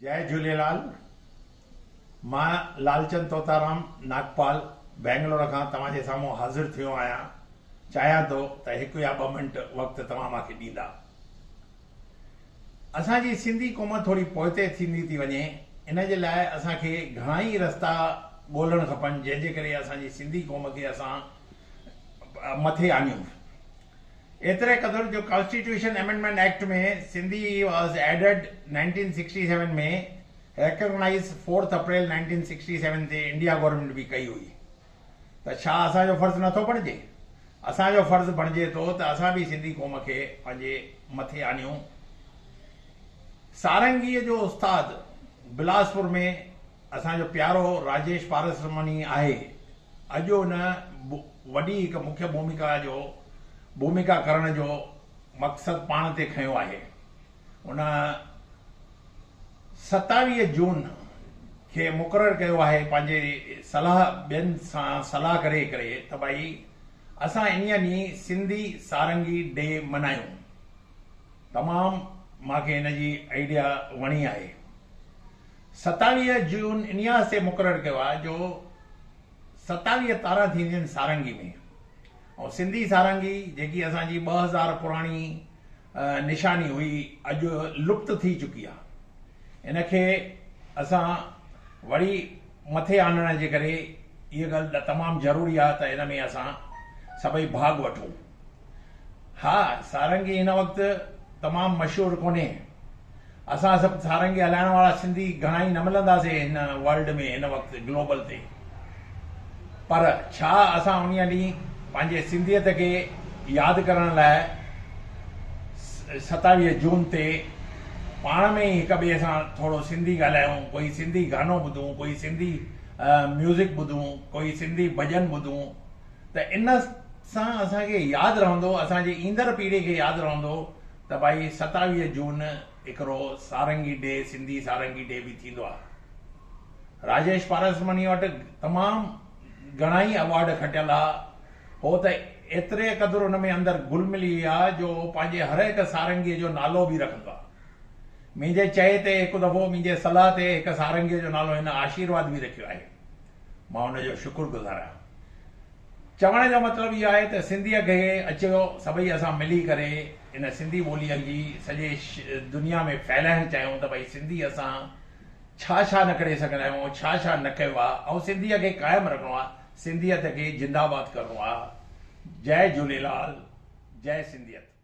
جئي جهوليلال مان لالچند توتارام ناگپال بينگلور کان توهان جي سامهون حاضر ٿيو آهيان چاهيان ٿو ته هڪ يا ٻه منٽ وقت توهان مان کي ڏيندا اسان جي سنڌي قوم ٿوري پوئتي ٿيندي ٿي وڃي ان جي لاء اسان کي گهڻا ئي رستا ڳولڻ کپن جنهن جي ڪري اسان جي سنڌي قوم کي اسان مٿي آڻيون. ايتري قدر جو constitution amendment act ۾ Sindhi was added 1967 ۾ recognise fourth April 1967 تي انڊيا گورنمينٽ به ڪئي هئي ته ڇا اسان جو فرض نٿو بڻجي؟ اسان جو فرض بڻجي ٿو ته اسان به سنڌي قوم کي پنهنجي مٿي آڻيون. سارنگيء جو استاد بلاسپور ۾ اسان جو پيارو راجيش پارسرمڻي آهي. اڄ ان وڏي هڪ مکيه ڀوميڪا جو ڀوميڪا ڪرڻ جو مقصد پاڻ تي کنيو آهي. ان 27 جون کي مقرر ڪيو آهي پنهنجي صلاح ٻين سان صلاح ڪري ڪري ته ڀائي اسان انهيء ڏينهن سنڌي سارنگي ڊي منايون. تمام مان کي هن جي آئيڊيا وڻي آهي. 27 جون انهيء واسطي مقرر ڪيو آهي جو 27 تارا ٿينديون آهن سارنگي ۾ ۽ سنڌي سارنگي جيڪي اسان جي 2000 پراڻي نشاني هئي اڄ لپت ٿي چڪي آهي ان کي اسان وري مٿي آڻڻ جي ڪري اها ڳالهه تمام ضروري آهي ته ان ۾ اسان سڀئي ڀاڳ وٺون. ها سارنگي هن وقت تمام مشهور ڪونهي. اسان سڀ سارنگي هلائڻ وارا سنڌي گهڻا ئي نه ملنداسي هن ورلڊ ۾ هن وقت گلوبل تي. پر ڇا اسان انهيء ڏينهن پنهنجي سنڌيت کي ياد ڪرڻ لاء 27 جون تي پاڻ ۾ ئي هڪ ٻئي سان ٿورو سنڌي ڳالهايون، ڪوئي سنڌي گانو ٻڌون، ڪوئي سنڌي ميوزڪ ٻڌون، ڪوئي سنڌي ڀڄن ٻڌون ته ان سان اسان کي ياد رهندو، اسان جي ايندڙ پيڙهي کي ياد رهندو ته ڀائي 27 جون هڪڙو سارنگي ڊي، سنڌي سارنگي ڊي به ٿيندو آهي. راجيش پارسمڻي وٽ تمام گهڻا ئي ايوارڊ کٽيل آ. هو ته ايتري قدر ان ۾ اندر گل ملي وئي آ جو هو پنهنجي هر هڪ سارنگيء جو نالو به رکندو آ. منهنجي چئي تي هڪ دفعو منهنجي صلاح تي هڪ سارنگيء جو نالو هن آشيرواد به رکيو آهي. مان ان جو شڪر گذار آهيان. چوڻ جو مطلب اهو آهي ته سنڌيء کي اچو سڀئي اسان ملي ڪري ان سنڌي ٻوليء جي سڄي دنيا ۾ ڦهلائڻ چاهيون ته ڀئي سنڌي اسان ڇا ڇا نه ڪري سگهندا آهيون ۽ ڇا ڇا نه ڪيو آهي ۽ سنڌيء کي قائم رکڻو آهي سنڌيت کي زنده باد ڪرڻو آهي جئي جهوليلال جئي سنڌيت.